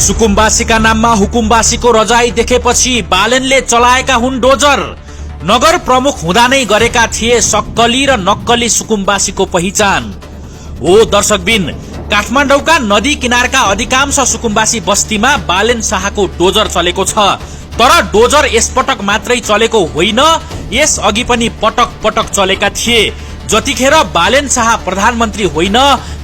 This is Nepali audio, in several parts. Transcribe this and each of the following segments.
सुकुम्बासीका नाममा हुकुमबासीको रजाई देखेपछि बालेनले चलाएका हुन् डोजर। नगर प्रमुख हुँदा नै गरेका थिए सक्कली र नक्कली सुकुम्बासीको पहिचान। हो दर्शकबिन, काठमाडौँका नदी किनारका अधिकांश सुकुम्बासी बस्तीमा बालेन शाहको डोजर चलेको छ। तर डोजर यसपटक मात्रै चलेको होइन, यस अघि पनि पटक पटक चलेका थिए। जतिखेर बालेन शाह प्रधानमन्त्री होइन,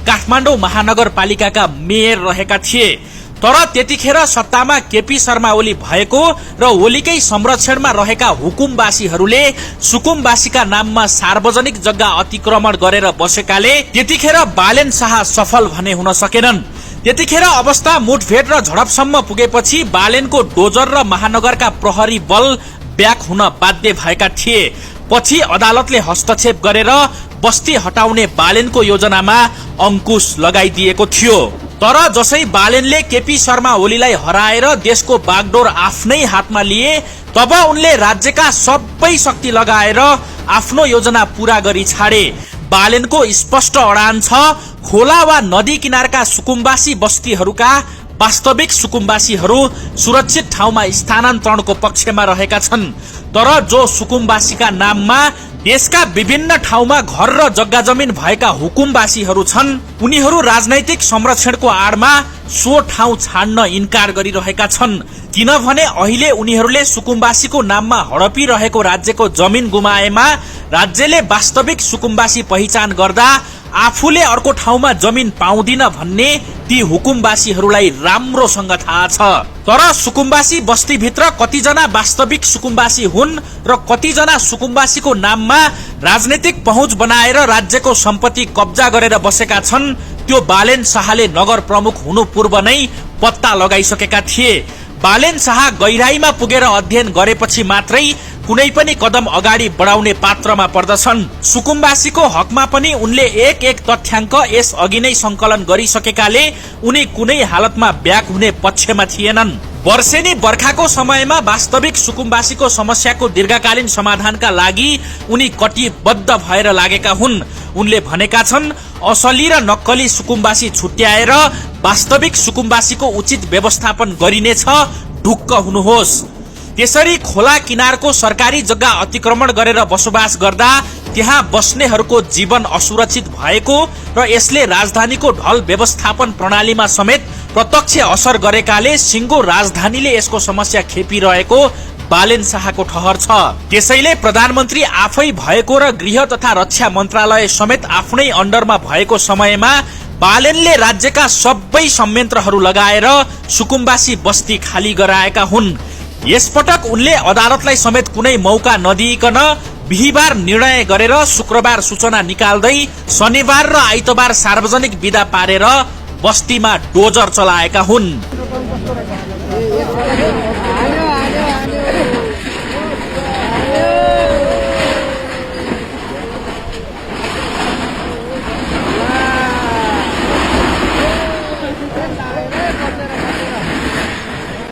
काठमाडौँ महानगरपालिकाका मेयर रहेका थिए। तर त्यतिखेर सत्तामा केपी शर्मा ओली भएको र ओलीकै संरक्षणमा रहेका हुकुमबासीहरूले सुकुम्बासीका नाममा सार्वजनिक जग्गा अतिक्रमण गरेर बसेकाले त्यतिखेर बालेन शाह सफल भने हुन सकेनन्। त्यतिखेर अवस्था मुठभेड र झडपसम्म पुगेपछि बालेनको डोजर र महानगरका प्रहरी बल ब्याक हुन बाध्य भएका थिए। पछि अदालतले हस्तक्षेप गरेर बस्ती हटाउने बालेनको योजनामा अंकुश लगाइदिएको थियो। तर जसै बालेनले केपी शर्मा ओलीलाई हराएर देशको बागडोर आफ्नै हातमा लिए, तब उनले राज्यका सबै शक्ति लगाएर आफ्नो योजना पूरा गरी छाडे। बालेनको स्पष्ट अडान छ, खोला वा नदी किनारका सुकुम्बासी बस्तीहरूका वास्तविक सुकुम्बासीहरू सुरक्षित ठाउँमा स्थानान्तरणको पक्षमा रहेका छन्। तर जो सुकुम्बासीका नाममा देशका विभिन्न ठाउँमा घर र जग्गा जमिन भएका हुकुमबासीहरू छन्, उनीहरू राजनैतिक संरक्षणको आडमा सो ठाउँ छाड्न इन्कार गरिरहेका छन्। किनभने अहिले उनीहरूले सुकुम्बासीको नाममा हडपिरहेको राज्यको जमिन गुमाएमा राज्यले वास्तविक सुकुम्बासी पहिचान गर्दा आफूले अर्को ठाउँमा जमिन पाउँदिन भन्ने ती हुकुमबासीहरूलाई राम्रोसँग थाहा छ। तर सुकुम्बासी बस्तीभित्र कतिजना वास्तविक सुकुम्बासी हुन् र कतिजना सुकुम्बासीको नाममा राजनीतिक पहुँच बनाएर राज्यको सम्पत्ति कब्जा गरेर बसेका छन्, त्यो बालेन शाहले नगर प्रमुख हुनु पूर्व नै पत्ता लगाइसकेका थिए। बालेन शाह गहिराईमा पुगेर अध्ययन गरेपछि मात्रै कुनै पनि कदम अगाडि बढाउने पात्रमा पर्दछन्। सुकुम्बासीको हकमा पनि उनले एक एक तथ्याङ्क यस अघि नै संकलन गरिसकेकाले उनी कुनै हालतमा ब्याक हुने पक्षमा थिएनन्। वर्षेनी बर्खाको समयमा वास्तविक सुकुम्बासीको समस्याको दीर्घकालीन समाधानका लागि उनी कटिबद्ध भएर लागेका हुन्। उनले भनेका छन्, असली र नक्कली सुकुम्बासी छुट्याएर वास्तविक सुकुम्बासीको उचित व्यवस्थापन गरिनेछ, ढुक्क हुनुहोस्। त्यसरी खोला किनारको सरकारी जग्गा अतिक्रमण गरेर बसोबास गर्दा त्यहाँ बस्नेहरूको जीवन असुरक्षित भएको र यसले राजधानीको ढल व्यवस्थापन प्रणालीमा समेत प्रत्यक्ष असर गरेकाले सिङ्गो राजधानीले यसको समस्या खेपिरहेको बालेन शाहको ठहर छ। त्यसैले प्रधानमन्त्री आफै भएको र गृह तथा रक्षा मन्त्रालय समेत आफ्नै अन्डरमा भएको समयमा बालेनले राज्यका सबै संयन्त्रहरू लगाएर सुकुम्बासी बस्ती खाली गराएका हुन्। यसपटक उनले अदालतलाई समेत कुनै मौका नदिइकन बिहीबार निर्णय गरेर शुक्रबार सूचना निकाल्दै शनिबार र आइतबार सार्वजनिक बिदा पारेर बस्तीमा डोजर चलाएका हुन्।